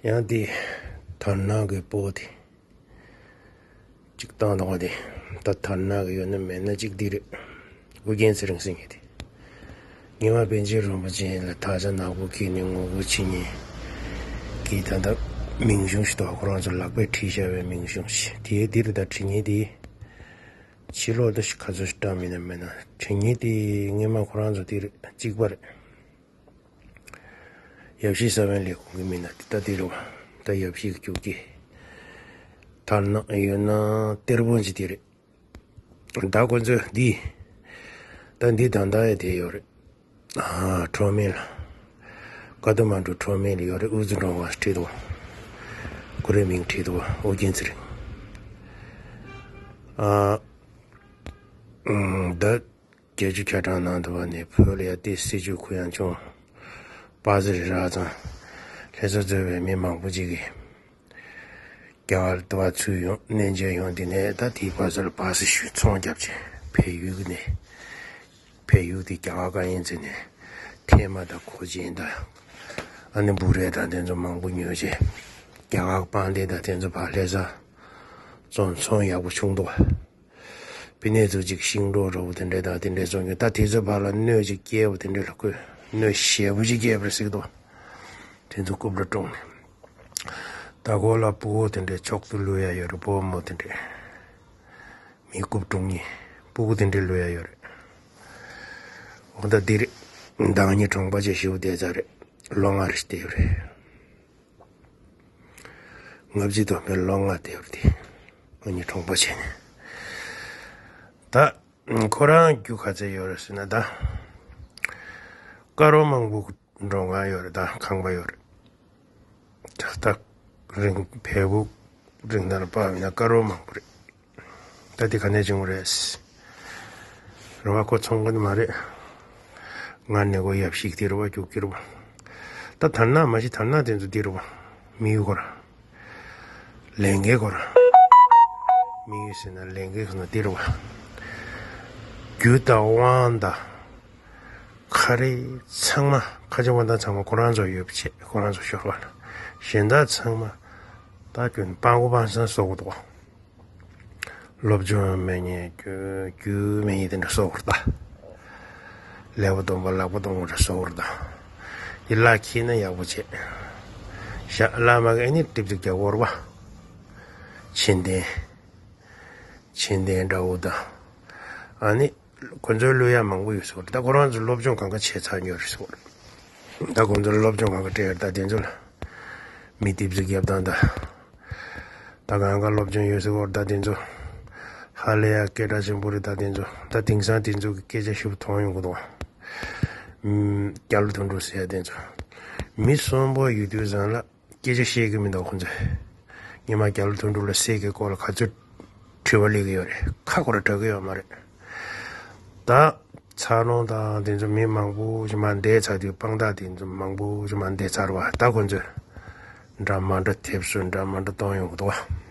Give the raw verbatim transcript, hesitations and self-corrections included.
ཡང་དེ་དར་ནག་གི་པོ་དེ་གཅིག་བཏང་དང་བ་དེ། ད་དར་ནག་གི་ཡོད་ན་མེད་ན་གཅིག་དེ་རེད། ཨོ་རྒྱན་ཚེ་རིང་ཟེར་མཁན་དེ། ཉི་མ་པཎ་ཆེན་རིན་པོ་ཆེ་ལ་དར་ཆ་ནག་པོ་འཁྱེར་ནས་ངོ་རྒོལ་བྱེད་མཁན་གྱི་ད་ལྟ་མིང་གཞུང་ཞིག་འདུག་ཁོ་རང་ཚོ་ལག་པས་བྲིས་བཞག་པའི་མིང་གཞུང་ཞིག་དེའི་འདིར་ད་བྲིས་མཁན་དེ། ཕྱི་ལོགས་ད་ཞིག་ག་ཚོད་ཞིག་བཀྲམ་ཡིན་ན་མེད་ན་བྲིས་མཁན་དེ་སྔོན་མ་ཁོ་རང་ཚོ་དེ་རེད། གཅིག་པ་རེད། ཡབ་གཞིས་ས་བོན་ལས་ཁུངས་ཀྱི་མི་སྣ་དེ་ད་དེ་རེད་བ། ད་ཡབ་གཞིས་ཀྱི་རྒྱུག་ཀྱི་དར་ནག་ཡོད་ན་གཏེར་སྤུན་གྱི་དེ་རེད། ད་ཁོ་ཚོས་འདི། ད་འདི་ད་ད་ཡ་དེ་ཡོད་རེད། ཨ་ཁྲོ་མེ་ལ། ཀ་ཏ་མན་ཌུ་ཁྲོ་མེ་ལ་ཡོད་རེད། ཨུ་ཛི་འབྲོང་བ་བྲིས་འདུག་ཁོ་རའི་མིང་བྲིས་འདུག་ཨོ་རྒྱན་ཚེ་རིང་། ཨ། ཨུམ། ད། བརྒྱད་ཅུ་གྱ་གྲངས་ནང་དུ་བ་ནས་བོད་ལ་ཡ་དེ་སྲིད་བྱུས་གུ་ཡངས་ཆུང་། པ་སི་རི་རག་ཙང་། ལྷ་ས་འཛུལ་བའི་མི་མང་པོ་ཅིག་གིས། རྒྱ་གར་དུ་བ་ཚུར་ཡོང་གནས་མཇལ་ཡོང་དེ་ནས་ད་དེའི་བར་ས་ལ་པ་སི་ཞུ་ཚོང་རྒྱབ་ཅིང་བལ་ཡུལ་གྱི་ནས། བལ་ཡུལ་དེ་རྒྱ་གར་བཀའ་ཡན་ཚེ་ནས་ཐེ་མ་དང་གོ་ཆེན་དང་། ཨ་ནི་འབུ་རས་དང་དེ་ཚོ་མང་པོ་ཉོས་རྗེས། རྒྱ་གར་པང་གདན་དང་དེ་ཚོ་ཕར་ལྷ་ས་བཙོང་ཚོང་ཡག་པོ་བྱུང་འདུག་པི་ནེ་ཚོ་གཅིག་ཤིང་འབྲོག་འདྲ་བོ་དེ་འདྲས་དང་དེ་འདྲས་བཙོང་རྒྱུ་ད་དེ་ཚོ་བར་ལ་གནོད་ཅིག་སྐྱེལ་བ་དེ་འདྲས་ལ་བཀོད། གནོད་ཞེ་པོ་ཅིག་སྐྱེལ་བར་སྲིད་དོ། དེ་ཚོ་རྐུབ་ལ་དཀྲོངས་ནས། ད་གོ་ལ་ཕྲུ་གུ་དེ་འདྲས་མཆོག་ཏུ་བསླུ་ཡ་ཡོད་རེད། བུ་མོ་དེ་འདྲས་མི་རྐུབ་དཀྲོངས་ནས་ཕྲུ་གུ་དེ་འདྲས་བསླུ་ཡ་ཡོད་རེད། འོ་ད་འདི་རེད། བདག་ཉིད་གྲོང་པ་ཆེ་ཞེ་པོ་བསྡད་ཚར་རེད། ལོ་ལྔ་རེ་བསྡད་ཡོད་རེད། ལྔ་བཅུ་དོན་པའི་ལོ་ལྔ་དེ་བར་དེ། ཨ་ནི་གྲོང་པ་བྱས་ནས། ད། ཁོ་རང་རྒྱུ་ག་ཚད་ཡོད་རེད་ཟེར་ན་ད། དཀར་པོ་མང་པོ་འགྲོ་ང་ཡོད་རེད། ད་ཁང་པ་ཡོད་རེད། ད་ལྟ་རིང་བལ་པོ་རིང་ནར་པ་མིན་ན་དཀར་པོ་མང་པོ་རེད། ད་དེ་ག་ནས་བྱུང་བ་རེད། རེད་བ། ཁོ་ཚོང་མཁན་མ་རེད། ང་ནས་ཁོ་ཡབ་གཞིས་དེ་རེད་བ། རྒྱུག་ཀྱི་རེད་བ། ད་དར་ནག་མ་གཞི་དར་ནག་དེ་ཚོ་དེ་རེད་བ། དམིགས་ཡུལ་ཁོ་རང་། ལས་འགན་ཁོ་རང་། དམིགས་ཡུལ་ཟེར་ན་ལས་འགན་ཁོ་ན་དེ་རེད་བ། རྒྱུ་དང་དབང་དང་། ཁ་རེ་ཚང་མ་ཁ་ཆེ་དབང་ཐང་ཚང་མ་ཁོ་རང་ཚོ་ཡོད་པ་བྱས། ཁོ་རང་ཚོ་ཤོར་བ་ལ། གཞན་དག་ཚང་མ་ད་ཁྱོད་སྤང་གོ་སྤང་སང་གསོག་གོ་འདུག་སློབ་སྦྱོང་མེད་མཁན་རྒྱུ་རྒྱུ་མེད་མཁན་དེ་འདྲ་གསོག་གོ་རེད་ད། ཀླད་པ་སྟོང་པ་ལག་པ་སྟོང་པ་འདྲ་གསོག་གོ་རེད་ད། དེ་བརླག་ཁྱེར་ན་ཡག་པོ་བྱས། ཤ་བརླག་མ་གི་ཨ་ནི་ཏིབ་ཏིབ་རྒྱག་གོ་རེད་བ། མཆན་ལྡན། མཆན་ལྡན་འདྲ་བོ་དང་། ཨ་ནི། ཁོ་ཚོའི་བསླུ་ཡ་མང་པོ་ཡོད་ཟེར་བ་རེད། ད་ཁོ་རང་ཚོ་སློབ་སྦྱོང་གང་ག་བྱས་ཚར་ཉོ་རེད་ཟེར་བ་རེད། ད་ཁོ་ཚོ་སློབ་སྦྱོང་གང་ག་སྤྲད་ཡོད་རེད། ད་དེ་ཚོ་ལ་མི་རྡིབ་རྩིག་རྒྱབ་སྟངས་དང་། ད་གང་ག་སློབ་སྦྱོང་ཡོད་ཟེར་བ་རེད། ད་དེ་ཚོ་ཧ་ལས་ཡ་སྐད་གྲགས་ཆེན་པོ་རེད། ད་དེ་ཚོ་ད་དེང་སང་དེ་ཚོ་གི་སྐད་ཆ་ཞིབ་མཐོང་ཡོང་གི་འདུག་ཨུམ། རྒྱ་ལོ་དོན་གྲུབ་ཟེར་ཡ་དེ་ཚོ་མི་གསོན་པོ་ཡོད་དུས་ཙང་ལ། སྐད་ཆ་བཤད་ཀྱི་མི་འདུག་ཁོང་ཚོས། སྔོན་མ་རྒྱ་ལོ་དོན་གྲུབ་ལ་སྲས་ཀྱི་སྐོར་ལ་ག་ཚོད་དྲི་བ་སླེབས་ཀྱི་ཡོད་རེད། ཁ་སྐོར་གྲག་གི་ཡོད་མ་རེད། ད་འཚར་ལོངས་དང་དེ་ཚོ་མི་མང་པོ་ཞིག་མར་འདས་ཚར་དུས། དཔང་རྟགས་དེ་ཚོ་མང་པོ་ཞིག་མར་འདས་ཚར་བ། ད་ཁོང་ཚོས་འདྲ་མ་འདྲ་དེབ་སོ་འདྲ་མ་འདྲ་གཏོང་ཡོང་གི་འདུག་བ།